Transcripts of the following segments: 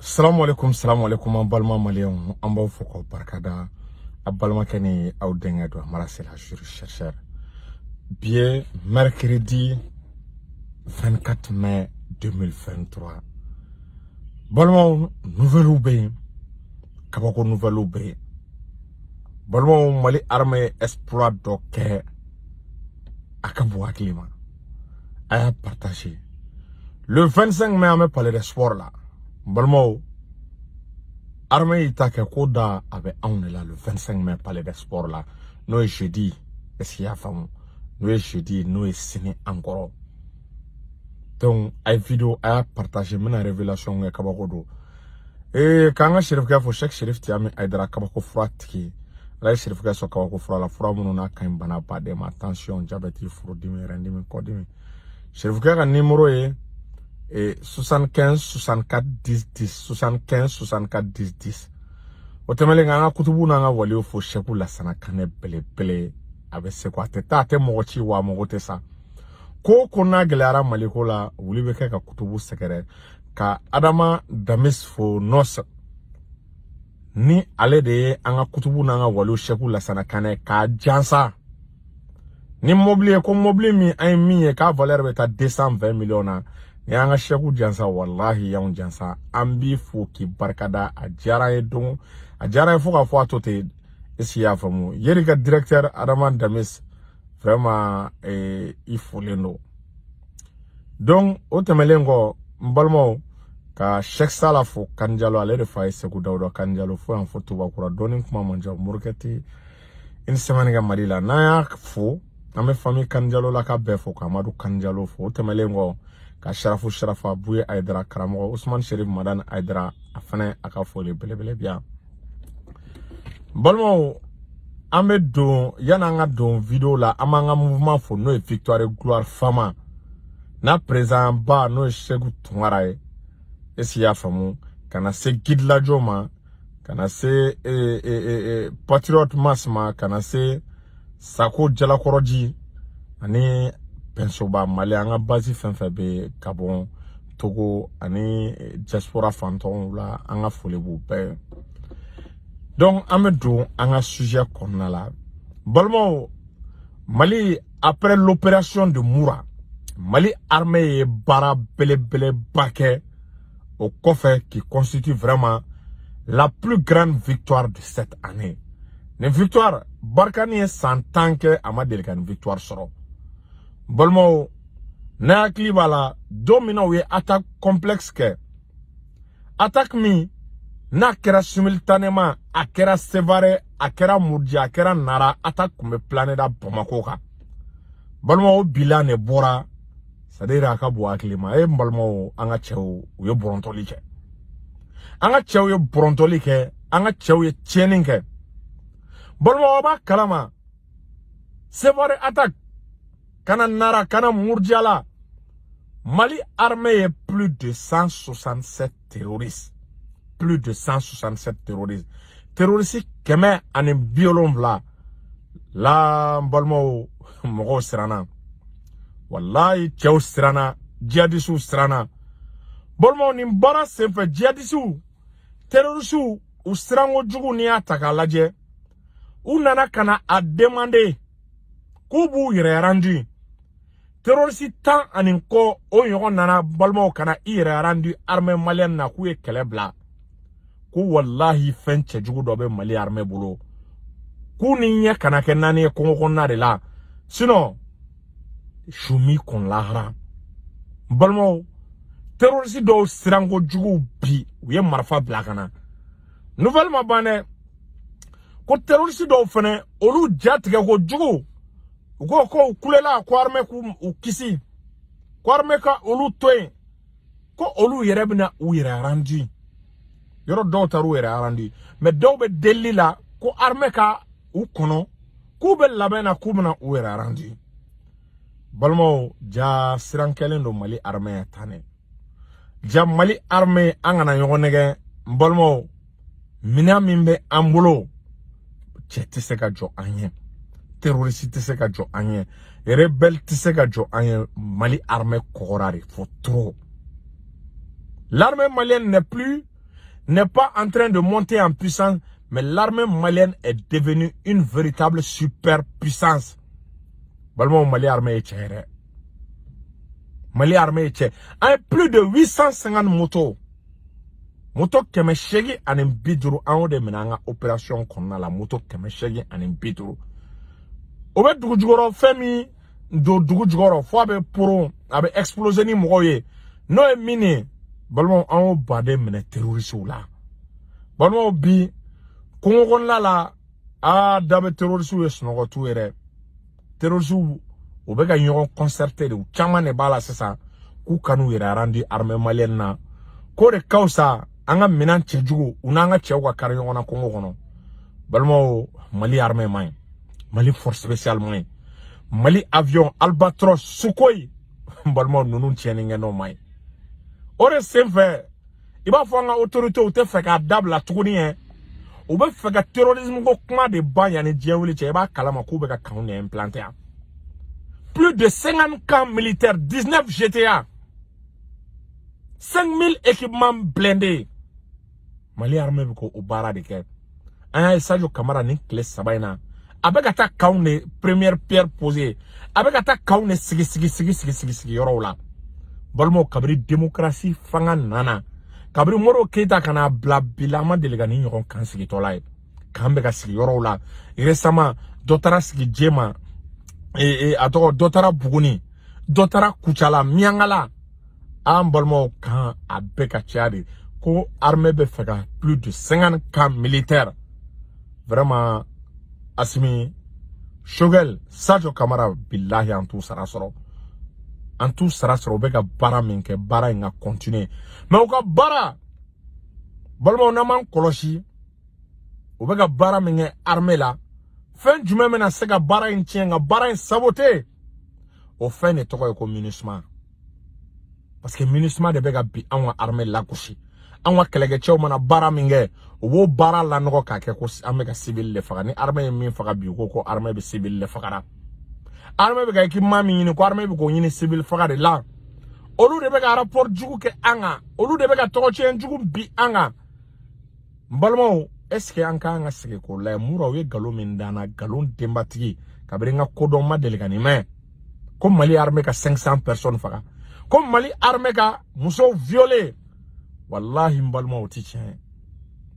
Salamu alaikum, salamu alaikum, an balima maliyɛnw, an b'aw fo k'aw barikada. A balimakɛ ni aw denkɛ don, Amara Sila, juriste chercheur. Bi ye mercredi 24 mai 2023. Balimaw, nouvelles bɛ yen, kabako nouvelles bɛ yen. Balimaw, Mali armée ye exploit dɔ kɛ, a ka bon hakili ma. A y'a partager. Le 25 mai, an bɛ Palais des Sports la. N balimaw, armée y'i ta kɛ ko da a bɛ anw de la le 25 mai, Palais des Sports la, n'o ye jeudi. Est ce que i y'a faamu? N'o ye jeudi, n'o ye sini an kɔrɔ. Donc a ye vidéo, a y'a partager. N bɛna révélation kɛ, kabako don. Ee, k'an ka Serifukɛ fo, Cheikh Serif Tiyami Ayidara, kabako fura tigi. Ala ye Serifukɛ sɔn kabako fura la, fura minnu n'a ka ɲi bana baden ma: tension, diabète, furudimi, rɛndimi, kɔdimi. Serifukɛ ka numéro ye 75 64 10 10, 75 64 10 10. O tɛmɛnen, k'an ka kutubu n'an ka waliw fo, Sɛku Lasana Kanɛ belebele. A bɛ se ko a tɛ taa, a tɛ mɔgɔ ci wa a mago tɛ sa. Ko o ko n'a gɛlɛyara Maliko la, wuli bɛ kɛ ka kutubu sɛgɛrɛ. Ka Adama Damis fo nɔs ni ale de ye an ka kutubu n'an ka waliw Sɛku Lasana Kanɛ k'a jansa ni mobili ye, ko mobili min an ye min ye k'a valeur bɛ taa 220 millions na. Ni y'an ka Sɛku jansa, walahi y'anw jansa. An b'i fo k'i barikada, a diyara an ye don, a diyara an ye fo k'a fɔ a to ten. Est ce que i y'a faamu? Yeri ka directeur Adama Damis, vraiment i folen don. Donc o tɛmɛlen kɔ, n balimaw, ka Cheikh Sala fo Kanjalo, ale de fa ye Segu Dawuda Kanjalo, fo yan fo Tubakura. Dɔɔni kuma man ca, morikɛ tɛ une semaine kɛ Mali la. N'an y'a fo, an bɛ famille Kanjalo la ka bɛɛ fo, ka Amadu Kanjalo fo. O tɛmɛlen kɔ, ka Sharafu Sharafa Buye Ayidara, karamɔgɔ Usman Sherif Madani Ayidara, a fana a ka foli belebele bi yan. Balimaw, an bɛ don, yan'an ka don vidéo la, an b'an ka mouvement fo, n'o ye Victoire et Gloire Fama n'a président ba, n'o ye Seku Tunkara ye. Est ce que i y'a faamu? Ka na se guide lajɔ ma, ka na se Patriote Mas ma, ka na se Sako Jalakɔrɔji ani Pɛnsoba Mali, an ka base fɛn fɛn bɛ Gabon, Togo ani diaspora fantɔnw la, an ka foli b'u bɛɛ ye. Donc an bɛ don an ka sujet kɔnɔna la. Balimaw, Mali, après l'opération de Moura, Mali armée ye baara belebeleba kɛ o kɔfɛ, qui constitue vraiment la plus grande victoire de cette année. Nin victoire, Barkhane ye san 10 kɛ, a ma deli ka nin victoire sɔrɔ. Balimaw, ne hakili b'a la, don min na u ye attaque complexe kɛ, attaque min n'a kɛra simultanément, a kɛra Sevare, a kɛra Murji, a kɛra Nara, attaque tun bɛ plané da Bamako kan. Balimaw, o bilan de bɔra, c'est à dire a ka bon hakili ma. E n balimaw, an ka cɛw, u ye bɔrɔntɔli kɛ, an ka cɛw ye bɔrɔntɔli kɛ, an ka cɛw ye tiɲɛni kɛ. Balimaw, aw b'a kalama, Sevare attaque kana Nara, kana Murjala, Mali armée ye plus de 167 terroristes, plus de 167 terroristes, terroristes 170 la. N balimaw, mɔgɔw siranna, walayi cɛw siranna, jihadisiw siranna. Balimaw, nin baara senfɛ, jihadisiw, terrorisiw, u siran kojugu. N'i y'a ta k'a lajɛ, u nana ka na a demander k'u b'u yɛrɛ rendu. Terroriste 10 ani kɔ o ɲɔgɔn nana, balimaw, ka na i yɛrɛ rendu armée malienne na, k'u ye kɛlɛ bila, ko walahi fɛn cɛjugu dɔ bɛ Mali armée bolo, k'u ni ɲɛ kana kɛ naani ye kungo kɔnɔna de la, sinon su m'i kɔn lahara. N balimaw, terroriste dɔw siran kojugu bi, u ye marifa bila ka na. Nouvelle ma ban dɛ, ko terroriste dɔw fɛnɛ, olu ja tigɛ kojugu, u ko ko u kulela ko armée k'u u kisi, ko armée ka olu to yen, ko olu yɛrɛ bɛna u yɛrɛ rendu. Yɔrɔ dɔw taara u yɛrɛ rendu, mais dɔw bɛ delili la ko armée ka u kɔnɔ, k'u bɛ labɛn na k'u bɛna u yɛrɛ rendu. Balimaw, ja siran kɛlen don Mali armée ye tan dɛ. Ja Mali armée, an kana ɲɔgɔn nɛgɛ. N balimaw, minɛn min bɛ an bolo, cɛ tɛ se ka jɔ an ɲɛ, terroriste tɛ se ka jɔ an ɲɛ, rebelle tɛ se ka jɔ an ɲɛ. Mali armée kɔgɔra de fo trop. L'armée malienne n'est plus n'est pas en train de monter en puissance, mais l'armée malienne est devenue une véritable superpuissance. Balimaw, Mali armée ye cɛ yɛrɛ. Mali armée ye cɛ. An ye plus de 850 motos, moto 850, an y'o de minɛ an ka opération kɔnɔna la. Moto 850, o bɛ dugu jukɔrɔ, fɛn min don dugu jukɔrɔ fo a bɛ poron, a bɛ exploser ni mɔgɔw ye, n'o ye min ye. Balimaw, an y'o baden minɛ terroristew la. Balimaw, bi kungo kɔnɔna la, aa, da bɛ terroristew ye, sunɔgɔ t'u yɛrɛ. Terroristew, u bɛ ka ɲɔgɔn concerter de. U caman de b'a la sisan k'u kan'u yɛrɛ rendre armée malienne na, k'o de ka fisa an ka minɛn cɛjugu u n'an ka cɛw ka kari ɲɔgɔn na kungo kɔnɔ. Balimaw, Mali armée man ɲi, Mali force spéciale man ɲi, Mali avion Albatros, Sukhoi, balimaw, ninnu tiɲɛni kɛ n'o man ɲi. O de senfɛ, i b'a fɔ an ka autorités u tɛ fɛ k'a dabila tuguni yɛ. U bɛ fɛ ka terrorisme ko kuma de ban yanni diɲɛ wuli cɛ. I b'a kalama k'u bɛ ka camp de implanter yan, plus de 50 camps militaires, 19 GTA, 5000 équipements blindés. Mali armée bɛ k'o baara de kɛ. An y'a ye, Sadio Kamara, nin tile 3 in na, a bɛ ka taa camp de première pierre posée, a bɛ ka taa camp de sigi sigi sigi sigi sigi sigi yɔrɔw la. Balimaw, kabiri démocratie fanga nana, kabiri Modibo Keyita ka n'a bila bi la, an ma deli ka nin ɲɔgɔn camp sigitɔla ye. Camp bɛ ka sigi yɔrɔw la. Récemment, dɔ taara sigi Jema, a tɔgɔ, dɔ taara Buguni, dɔ taara Kucala, Miyankala. An balimaw, camp a bɛɛ ka caya de ko armée bɛ fɛ ka plus de 50 camps militaires. Vraiment, Asimi, Choguel, Sadio Kamara, bilahi, an t'u sara sɔrɔ, an t'u sara sɔrɔ. U bɛ ka baara min kɛ, baara in ka continuer. Mais u ka baara, balimaw, n'an m'an kɔlɔsi, u bɛ ka baara min kɛ armée la, fɛn jumɛn bɛna se ka baara in tiɲɛ, ka baara in saboter? O fɛn de tɔgɔ ye ko MINUSMA, parce que MINUSMA de bɛ ka bi anw ka armée lagosi. Anw ka kɛlɛkɛcɛw mana baara min kɛ, u b'o baara lanɔgɔ k'a kɛ ko an bɛ ka civil de faga. Ni armée ye min faga bi, u ko ko armée bɛ civil de fagara, armée bɛ ka équipement min ɲini, ko armée bɛ k'o ɲini civil faga de la. Olu de bɛ ka rapport jugu kɛ an kan, olu de bɛ ka tɔgɔcɛn jugu bi an kan. N balimaw, est ce que an kan ka sigi k'o lajɛ? Mura, u ye nkalon min d'an na, nkalon denbatigi, kabini n ka kodɔn ma deli ka nin mɛn, ko Mali armée ka 500 personnes faga, ko Mali armée ka musow violer. Wallahi, n balimaw, o ti tiɲɛ ye.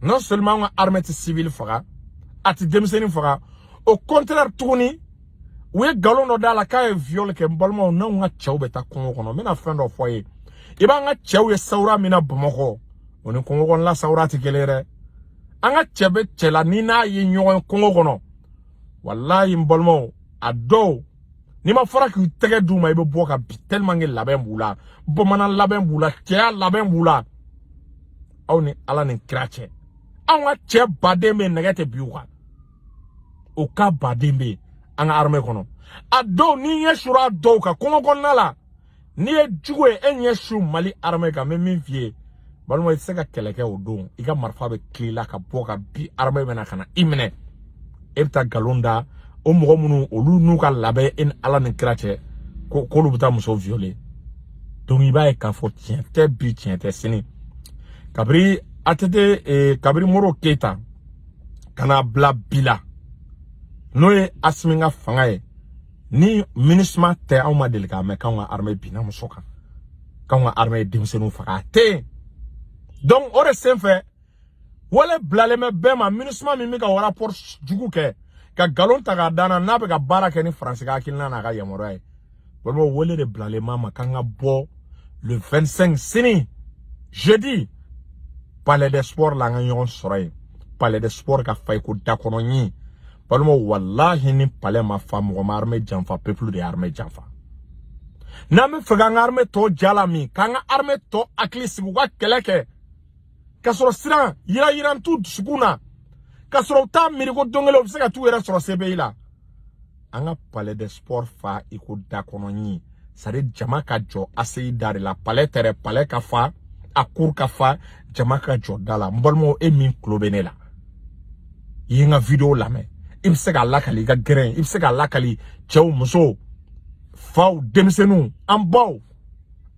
Non seulement an ka armée tɛ civil faga, a tɛ denmisɛnnin faga, au contraire tuguni, u ye nkalon dɔ d'a la k'a ye viol kɛ. N balimaw, n'anw ka cɛw bɛ taa kungo kɔnɔ, n bɛna fɛn dɔ fɔ ye. I b'an ka cɛw ye sawura min na Bamakɔ, o ni kungo kɔnɔla sawura tɛ kelen ye dɛ. An ka cɛ bɛ cɛ la, ni n'a ye ɲɔgɔn ye kungo kɔnɔ, walahi, n balimaw, a dɔw, n'i ma fara k'i tɛgɛ d'u ma, i bɛ bɔ ka bi, tellement que labɛn b'u la, bamanan labɛn b'u la, cɛya labɛn b'u la. Aw ni Ala ni kira cɛ, anw ka cɛ baden bɛ yen, nɛgɛ tɛ bi u kan, o ka baden bɛ yen an ka armée kɔnɔ. A dɔw, n'i ɲɛ sura a dɔw kan kungo kɔnɔna la, n'i ye jugu ye, e ɲɛ su Mali armée kan, n bɛ min f'i ye, balima, i tɛ se ka kɛlɛ kɛ o don. I ka marifa bɛ tile la ka bɔ ka bi, armée bɛ na ka na i minɛ, e bɛ taa nkalon da o mɔgɔ minnu, olu n'u ka labɛn, e ni Ala ni kira cɛ, ko k'olu bɛ taa muso violer. Donc i b'a ye k'a fɔ tiɲɛ tɛ bi, tiɲɛ tɛ sini. Kabiri ATT, kabiri Modibo Keyita ka n'a bila bi la, n'o ye Asimi ka fanga ye, ni MINUSMA tɛ, anw ma deli k'a mɛn k'anw ka armée binna muso kan, k'anw ka armée ye denmisɛnninw faga. A tɛ yen. Donc o de senfɛ, wale bilalen bɛ bɛɛ ma. MINUSMA min bɛ ka o rapport jugu kɛ, ka nkalon ta k'a d'an na, n'a bɛ ka baara kɛ ni Faransi ka hakilina n'a ka yamaruya ye, balimaw, wele de bilalen b'a ma k'an ka bɔ le 25, sini jeudi, Palais des Sports la, an ka ɲɔgɔn sɔrɔ yen. Palais des Sports ka fa i ko da kɔnɔ ɲin. Balimaw, walahi, ni palais ma fa, mɔgɔ ma armée janfa, peuple de ye armée janfa. N'an bɛ fɛ k'an ka armée tɔ jala min, k'an ka armée tɔ hakili sigi, u ka kɛlɛ kɛ k'a sɔrɔ siran yira yiran t'u dusukun na, k'a sɔrɔ u t'a miiri ko don kelen u bɛ se ka t'u yɛrɛ sɔrɔ CPI la, an ka Palais des Sports fa i ko da kɔnɔ ɲin, c'est à dire jama ka jɔ ACI da de la. Palais tɛ dɛ, palais ka fa, a cour ka fa, jama ka jɔ da la. N balimaw, e min tulo bɛ ne la, i ye n ka vidéo lamɛn, i bɛ se k'a lakali i ka gɛrɛn, i bɛ se k'a lakali cɛw, musow, faw, denmisɛnninw, an baw.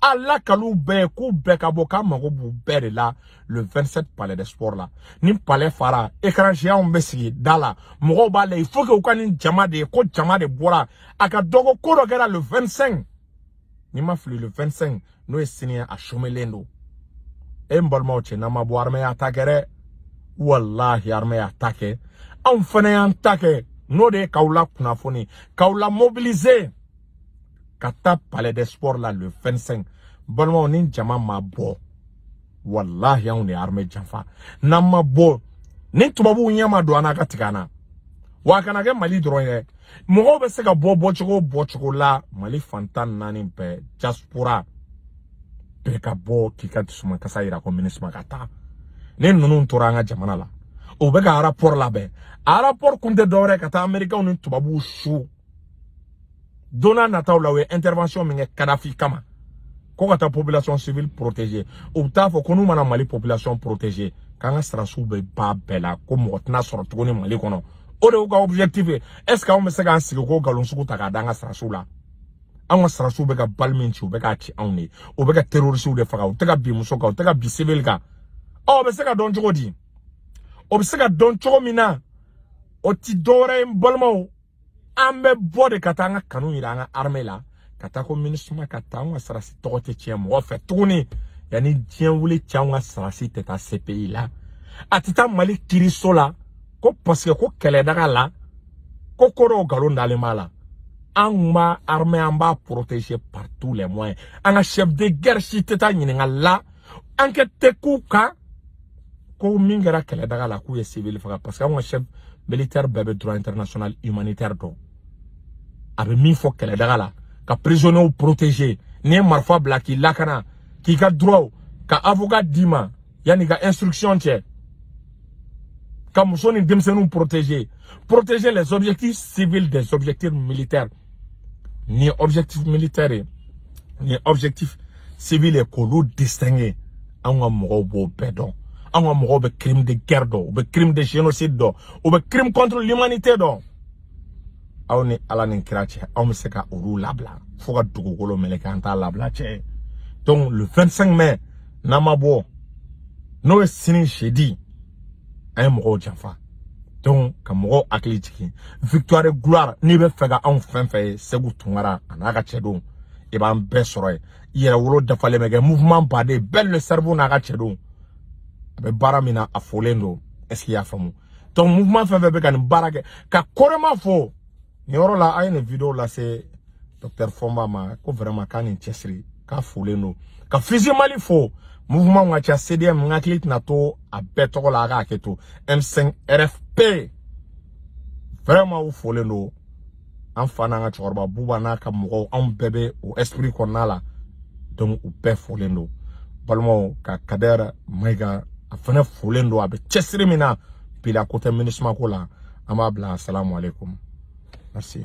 A lakaliw bɛɛ ye k'u bɛɛ ka bɔ, k'an mago b'u bɛɛ de la le 27 Palais des Sports la. Ni palais fara, écran géant bɛ sigi da la, mɔgɔw b'a la. Il faut que u ka nin jama de ye, ko jama de bɔra a ka dɔgɔ. Ko dɔ kɛra le 25, ni ma fili, le 25, n'o ye sini ye, a somelen don. E n balimaw cɛ, n'an ma bɔ, armée y'a ta kɛ dɛ. Walahi, armée y'a ta kɛ. Anw fana y'an ta kɛ, n'o de ye k'aw la kunnafoni, k'aw la mobiliser ka taa Palais des Sports la le 25. Balimaw, ni jama ma bɔ, walahi, anw de ye armée janfa. N'an ma bɔ, ni tubabuw ɲɛ ma don an na ka tigɛ an na wa, a kana kɛ Mali dɔrɔn ye dɛ. Mɔgɔw bɛ se ka bɔ bɔcogo bɔcogo la Mali fantan naani bɛɛ, diaspora bɛɛ ka bɔ k'i ka dusumakasa yira ko MINUSMA ka taa. Ni ninnu tora an ka jamana la, u bɛ ka rapport labɛn. A rapport kun tɛ dɔwɛrɛ, ka taa Américains ni tubabuw su don n'a nataw la. U ye intervention min kɛ Kadafi kama, ko ka taa population civile protéger, u bɛ taa fɔ ko n'u mana Mali population protéger, k'an ka sɔrɔdasiw bɛ ba bɛɛ la, ko mɔgɔ tɛna sɔrɔ tuguni Mali kɔnɔ. O de y'u ka objectif ye. Est ce que anw bɛ se k'an sigi k'o nkalon sugu ta k'a da an ka sɔrɔdasiw la? Anw ka sɔrɔdasiw bɛ ka balle min ci, u bɛ k'a ci anw de ye. U bɛ ka terroristes de faga, u tɛ ka bin muso kan, u tɛ ka bin civil kan. Ɔ, o bɛ se ka dɔn cogo di? O bɛ se ka dɔn cogo min na, o ti dɔwɛrɛ ye, n balimaw. An bɛ bɔ de ka taa an ka kanu yira an ka armée la, ka taa ko MINUSMA ka taa. Anw ka sɔrɔdasi tɔgɔ tɛ tiɲɛ mɔgɔ fɛ tuguni. Yanni diɲɛ wuli cɛ, anw ka sɔrɔdasi tɛ taa CPI la, a tɛ taa Mali kiiriso la, ko parce que ko kɛlɛdaga la, ko ko dɔw nkalon dalen b'a la. An b'a armée, an b'a protéger par tous les moyens. An ka chef de guerre si tɛ taa ɲininkali la, enquête tɛ k'u kan ko min kɛra kɛlɛdaga la, k'u ye civil faga, parce que anw ka chef militaire bɛɛ bɛ droit international humanitaire dɔn. A bɛ min fɔ kɛlɛdaga la, ka prisonniers protéger, n'i ye marifa bila k'i lakana, k'i ka droit, ka avocat d'i ma yanni ka instruction cɛ, ka muso ni denmisɛnninw protéger, protéger les objectifs civils des objectifs militaires. Ni ye objectif militaire ye, ni ye objectif civil ye, k'olu distinguer. Anw ka mɔgɔw b'o bɛɛ dɔn. Anw ka mɔgɔw bɛ crime de guerre dɔn, u bɛ crime de génocide dɔn, u bɛ crime contre l'humanité dɔn. Aw ni Ala ni kira cɛ, anw bɛ se ka olu labila fo ka dugukolo meleke, an t'a labila cɛ. Donc le 25 mai, n'an ma bɔ, n'o ye sini jeudi, an ye mɔgɔw janfa. Donc ka mɔgɔw hakili jigin, Victoire et Gloire, n'i bɛ fɛ ka anw fɛn fɛn ye, Segu Tunkara a n'a ka cɛdenw, i b'an bɛɛ sɔrɔ yen. I yɛrɛ wolo dafalen bɛ kɛ mouvement baden bɛɛ, le cerveau n'a ka cɛdenw, a bɛ baara min na, a folen don. Est ce que i y'a faamu? Donc mouvement fɛn fɛn bɛ ka nin baara kɛ, ka kɔrɔma fo nin yɔrɔ la, a ye nin vidéo lase docteur Fɔnba ma, ko vraiment k'a nin cɛsiri, k'a folen don. Ka Fisi Mali fo, mouvement ka ca, CDM, n hakili tɛna to a bɛɛ tɔgɔ la, a k'a hakɛ to, M5 RFP, vraiment u folen don. An fa n'an ka cɛkɔrɔba Buba n'a ka mɔgɔw, anw bɛɛ bɛ o esprit kɔnɔna la. Donc u bɛɛ folen don, balimaw. Ka Kader Mayiga, a fana folen don, a bɛ cɛsiri min na bi la, ko tɛ MINUSMA ko la. An b'a bila. Asalamu aleykum, merci.